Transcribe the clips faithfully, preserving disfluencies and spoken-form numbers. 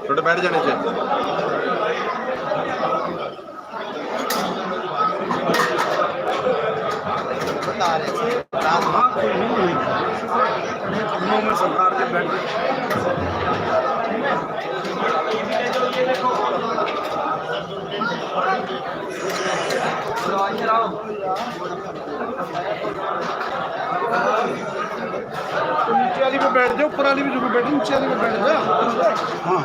چھوٹے بیٹھ جانے چاہیے۔ نیچے والی پہ بیٹھ جاؤ، اوپر والی بھی جو بیٹھ، نیچے والی پہ بیٹھ جاؤ۔ ہاں۔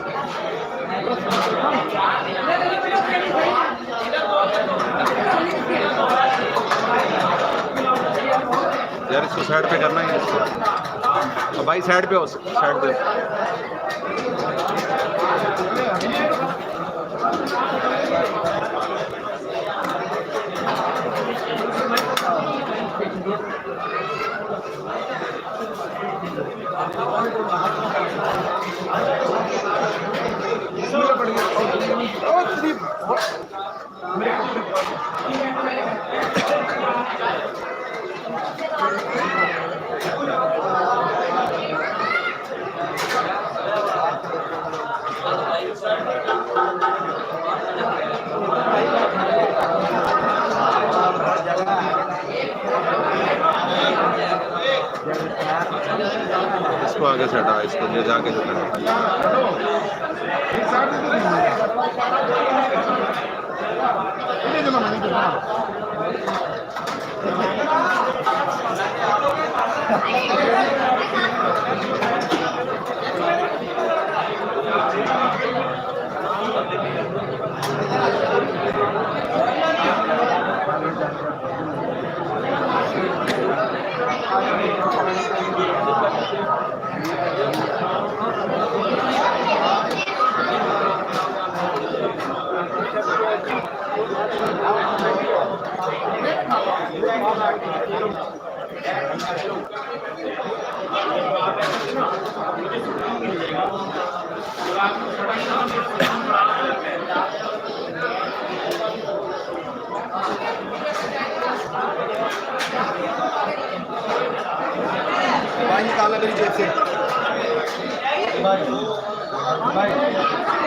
یار، اس کو سائیڈ پہ کرنا ہے، اس کو۔ بھائی، سائیڈ پہ ہو، سائیڈ پہ۔ اس کو آگے سے ہٹا، اس کو لے جا کے جو کرنا۔ بھائی نکالنا میری جیب سے۔